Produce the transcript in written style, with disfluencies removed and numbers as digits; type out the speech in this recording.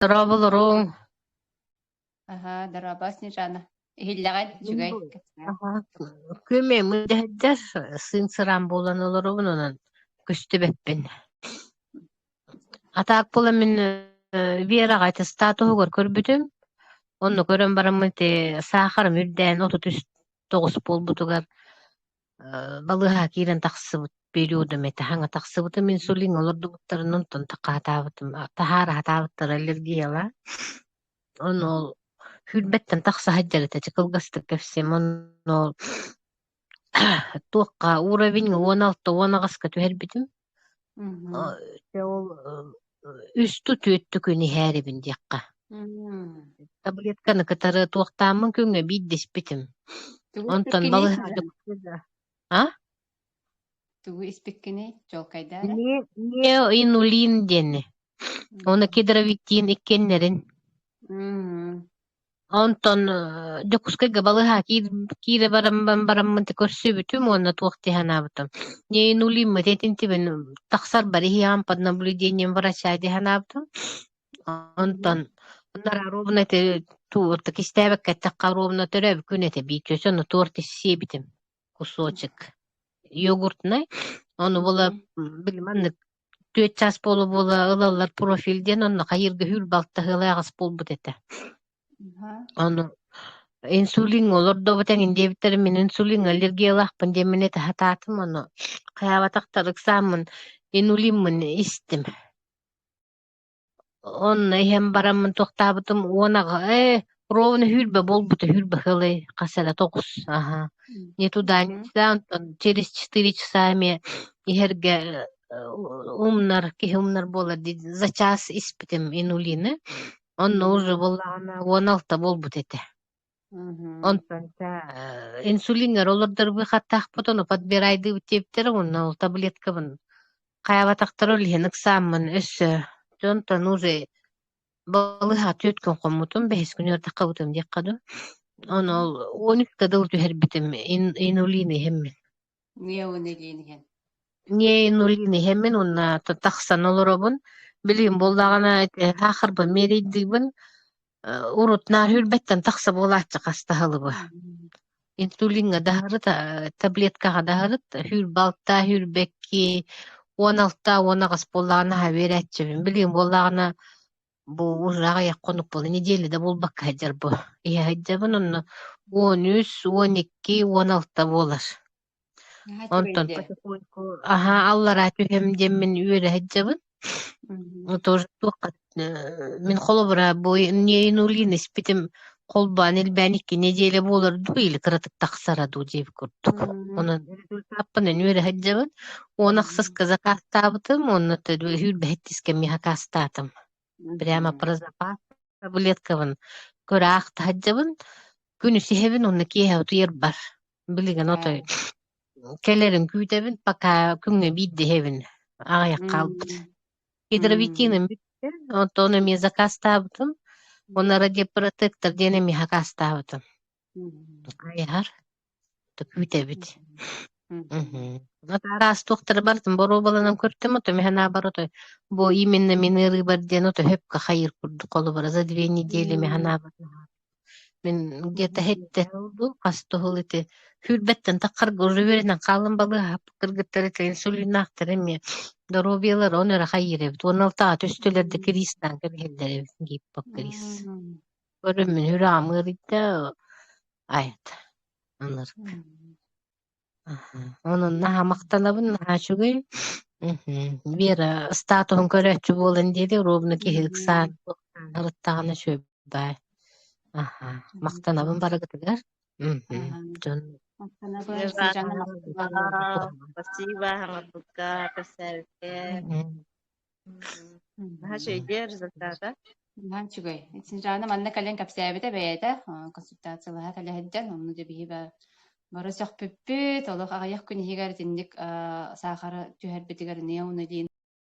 Дорооболоруҥ. Аһаа, дорообо, Снежана. Иһиллэҕин, үчүгэй. Аһаа, күөмэйим ыдьаһыдьар, сыыҥ-сыраан буолан олоробун онон көстүбэппин. Атаак буолан мин Вераҕа ити статуһугар көрбүтүм. Онно көрөн бараммын ити саахарым үрдээн 39 буолбутугар балыыһаҕа киирэн тахсыбыт периодум этэ хаҥа тахсыбытым инсулин олордубуттарын онтон такаатаабытым таһаара сатаабыттара аллергияла Ону ол сүүрбэттэн тахса сылдьар этэ, чэ кылгастык кэпсиэм. Онно ол туохха уровень 16 18-ка түһэрбитим. Дьэ ол үс түөрт күн иһээрибин диэххэ. Таблетканы кытары туохтааммын күҥҥэ биирдэ испитим. Тугу Онтон испиккиний? балыыһа А? Тугу испиккиний? Чуолкайдаа эрэ. Неоинулин диэни. Уонна кедровиктин иккиэннэрин. Онтон Дьокуускайга балыыһа киирэ бараммын бараммын көрсүбүтүм уонна туох дии санаабытым. Неоинулиммыт этинтибин тахсарбар иһиэҕим под наблюдением врача дии санаабытым. Онтон ровно ити туорта кистээбэккэ эттэххэ ровно төрөөбүт күн этэ биир ону торт сиэбитим кусочек йогуртнай. Ону була били маннык түөрт чаас буола-буола ылаллар профиль диэн онно хайыырга үүр балтаһыалай аҕыс буолбут этэ. Ону инсулиҥҥа олордобут эҥин диэбиттэрин мин инсулиҥҥа аллергиялаахпын диэммин этэ сатаатым ону хайаабатахтар ыксааммын инулиммын истим. Онно иһэн бараммын туохтаабытым уон аҕа ээ ровно сүүрбэ буолбута сүүрбэ сылай хас эрэ тоҕус аһа не туда не сюда онтон через четыре часа эмиэ иһэргэ умнар киһи умнар буолар дии за час испитим инулины онно уже буоллаҕына 16 буолбут этэ. Онтон инсулиҥҥар олордорбу хаттаахпыт ону подбирайдыыбыт диэбиттэрэ уонна ол таблеткабын хайаабатахтара ол иһин ыксааммын өссө дьонтон уже балыыһаҕа түөрт күн хоммутум, бэһис күн үөрдэххэ диэххэ дуу. Ону ол 13 дыл түһэрбитим инулин иһэммин. Неонулин иһэн. Неонулин иһэммин уонна тахсан олоробун. Билигин буоллаҕына саахарбын миэрийдиибин Урут наар үрбэттэн тахса буолааччы хастаһылыбы. Инсулиҥҥа даһарыт, таблеткаҕа даһарыт, сүүрбэ сүүрбэкки, 16 18 буоллаҕына наһаа үөрээччибин. Билигин буоллаҕына бу уже аҕыйах хонук буолла, неделя да буолбакка сылдьар бу. Иһэ сылдьабын онно 13, 12, 16 буолар. Наһаа Онтон үчүгэй дии. потихоньку аһаа аллараа түһэм диэммин үөрэ сылдьабын. Тоже туохха мин холобура бу неинулин испитим холбоон элбээн икки неделя буолар дуу или кыратык тахсара дуу диэбит курдук. Онон результаппын үөрэ сылдьабын. Уон ахсыска закастаабытым, уонна сүүрбэһиттискэ эмиэ закастаатым. Прямо про запас таблеткабын көрө таһырдьабын, күнүс иһэбин уонна киэһэ утуйарбар. Билигин отой кэлэрин күүтэбин, пока күҥҥэ биирдэ иһэбин. Аҕыйах хаалбыт. Гидровитиным бүттэ, онтон эмиэ заказтаабытым. Уонна радиопротектор диэн эмиэ заказтаабытым. Айар. Күүтэбит. Араас туохтары барытын боруобаланан көртөм, ото мин наоборот бу именно мин ыарыыбар диэн ото хөпкө хайыр курдук холобура за две недели мин наоборот мин где-то хэттэ дуу хас туһул ити сүүрбэттэн таххарга уже үөрэнэн хааллым балыыһа кыргыттар ити инсулиннаахтар эмиэ доруобуйалара он эрэ хайыыр эбит уонна алтаҕа түстүлэр да киристаан кэбиһэллэр эбит гиппокрис көрөммүн сүрэҕим ыарыйда айт Ынырык. Онон наһаа махтанабын, наһаа үчүгэй. Вера статуһун көрөөччү буолан диэри ровно киһи ыксаан ырыттаҕына үчүгэй. Аха, махтанабын барыгытыгар. Дьон Спасибо, хаҥарбыкка, кэпсээбиккэ. Наһаа үчүгэйдиэ результата. Наһаа үчүгэй. Синжана манна кэлэн кэпсээбитэ бэйэтэ консультациялаһа кэлэ сылдьан, онно дьэ биһи бары сөхпүппүт, олох аҕыйах күн иһигэр итинник саахары түһэрбитигэр неонадин.